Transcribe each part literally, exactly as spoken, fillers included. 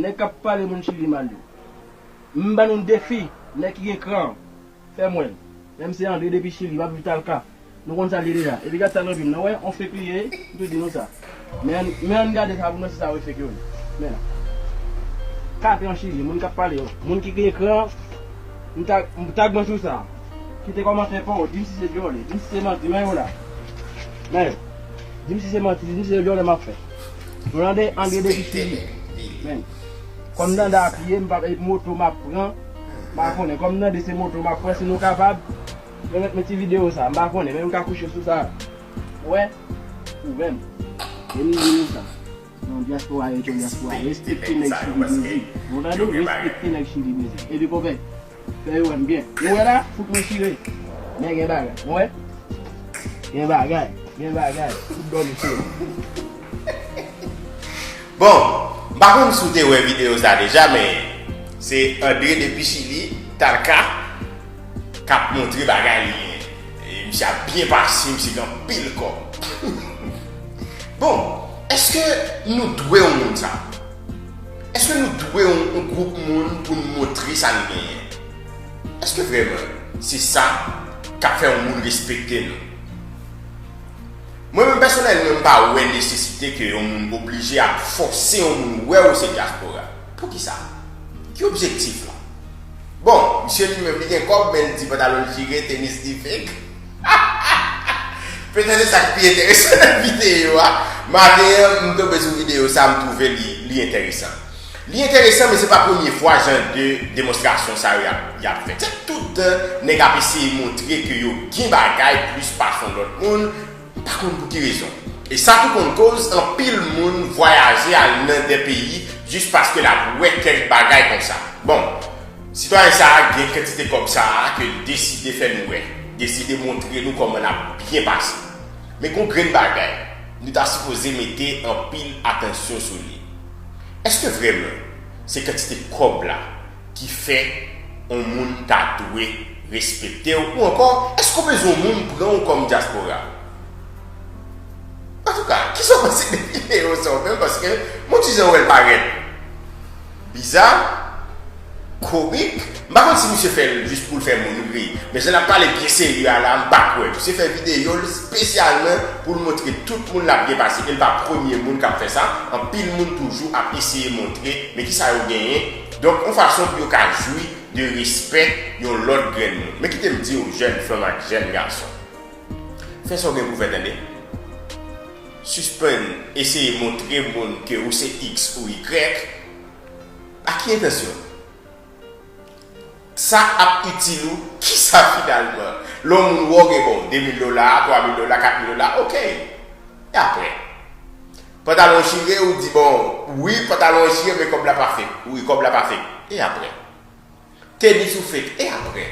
Nèg k ap pale moun Chili mal yo. M ban nou defi, nèg ki gen kran, fè m wè l. Menm se Andre depi Chili, m ap viv Talca. Nou konn sa l ye deja. Epi gad sa nan pye m nan, wè, on fake li ye, m tou di nou sa. Men, men ann gade sa pou nou si sa yo fake yo ye. Men la. Katran Chili, moun k ap pale yo. Moun ki gen kran, m tag, m tag mwen sou sa. Kite kòmantè pa w, di m si se dyòlè, di m si se manti, men yo la. Men yo. Di m si se manti, di m si se dyòlè m ap fè. Nou tande Andre depi Chili. Men. Kòm m tande apiye, m pa, e moto m ap pran. M pa konnen. Kòm m tande se moto m ap pran, si nou kapab, remèt mwen ti videyo sa. M pa konnen, men m ka kouche sou sa. Ou wè? Ou menm. E m di nou sa. Non, dyaspora yo, dyaspora. Respekte nèg Chili Brezil. Nou tande? Respekte nèg Chili Brezil. Epi konpè. Fè yo wè m byen. Ou wè la? Fout mwen chire. Men gen bagay. Ou wè? Gen bagay. Gen bagay. Fout dòmi chire. Bon, m pa konn si w te wè videyo sa deja, men se Andre depi Chili, Talca, k ap montre bagay li genyen. E misye ap byen pase, misye gen anpil kòb. Bon, èske nou dwe yon moun sa? Èske nou dwe yon, yon gwoup moun pou n montre sa n genyen? Èske vrèman se sa k ap fè yon moun respekte nou? Mwen menm pèsonèlman, m pa wè nesesite ke yon moun oblije ap fòse yon moun wè ou se dyaspora. Poukisa? Ki objektif la? Bon, misye li menm li gen kòb, men l di pantalon l chire, tenis li fake. Petèt se sa k pi enteresan nan videyo a. Maten an, m tonbe sou videyo sa, m twouve li, li enteresan. Li enteresan, men se pa premye fwa jan de demonstrasyon sa yo y ap, y ap fèt. Se tout tan nèg ap eseye montre ke yo gen bagay plis pase yon lòt moun, m pa konn pou ki rezon. E sa tou konn koz anpil moun vwayaje al nan de peyi jis paske l ap wè kèk bagay konsa. Bon, sitwayen sa a gen kantite kòb sa a ke l deside fè nou wè, deside montre nou kòman l ap byen pase. Men gon grenn bagay, nou ta sipoze mete anpil atansyon sou li. Èske vrèman se kantite kòb la ki fè yon moun ta dwe respekte w? Ou ankò, èske w bezwen yon moun pran w kòm dyaspora? Antouka, kisa w panse de videyo sa w menm? Paske m on ti jan wè l parèt biza, komik. M pa konn si misye fè l jis pou l fè moun ri. Men jan l ap pale byen serye a la, m pa kwè. Misye fè videyo l espesyalman pou l montre tout moun l ap byen pase. E l pa premye moun k ap fè sa. Anpil moun toujou ap eseye montre men kisa yo genyen. Donk, yon fason pou yo ka jwi de respè yon lòt grenn moun. Men kite m di w, jèn fanm ak jèn gason, fè sa w gen pou w fè, tande. Sispann eseye montre moun ke ou se X ou Y. A ki entansyon? Sa ap itil ou kisa finalman? Lè yon moun wè w gen, bon, de mil dola, twa mil dola, kat mil dola, oke. E apre? Pantalon chire, ou di, bon, wi, pantalon an chire, men kòb la pa fake. Wi, kòb la pa fake. E apre? Tenis ou fake. E apre?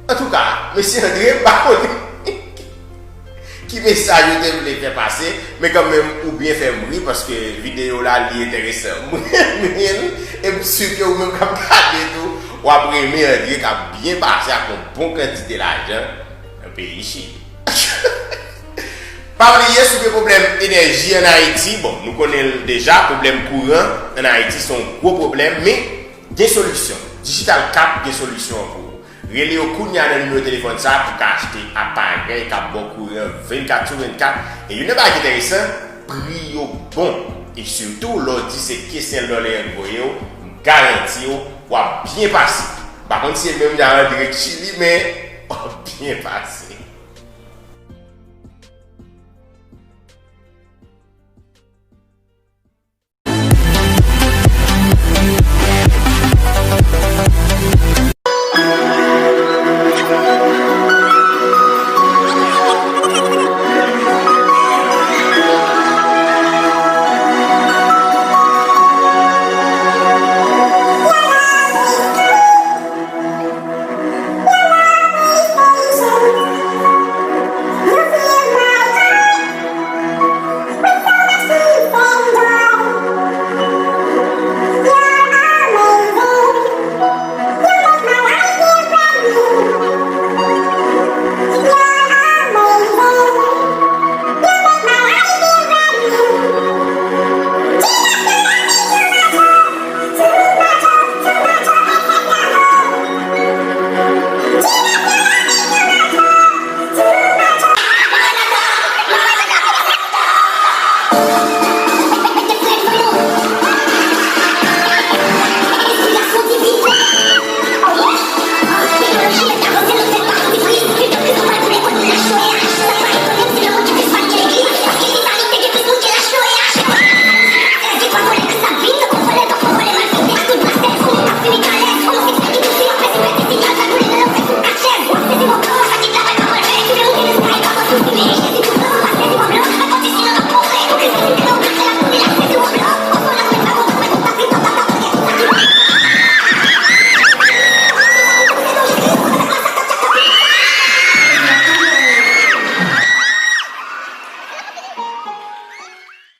Antouka, mesye Andre, m pa konnen ki mesaj ou te vle fè pase, men kanmenm ou byen fè m ri paske videyo la li enteresan. Mwen renmen l, e m si ke ou menm k ap gade tou, w ap renmen Andre k ap byen pase ak yon bon kantite lajan nan peyi Chili. Pa bliye, si w gen pwoblèm enèji ann Ayiti, bon, nou konnen l deja, pwoblèm kouran ann Ayiti se yon gwo pwoblèm, men gen solisyon. Digital Cap gen solisyon an pou ou. Rele yo kounye a nan nimewo telefòn sa a pou w ka achte aparèy k ap ba w kouran vennkat sou vennkat. E youn nan bagay ki enteresan, pri yo bon. E sitou, lè w di se kesyen dòlè an k voye w, m garanti w, w ap byen pase. M pa konn si se menm jan Andre k Chili, men w ap byen pase.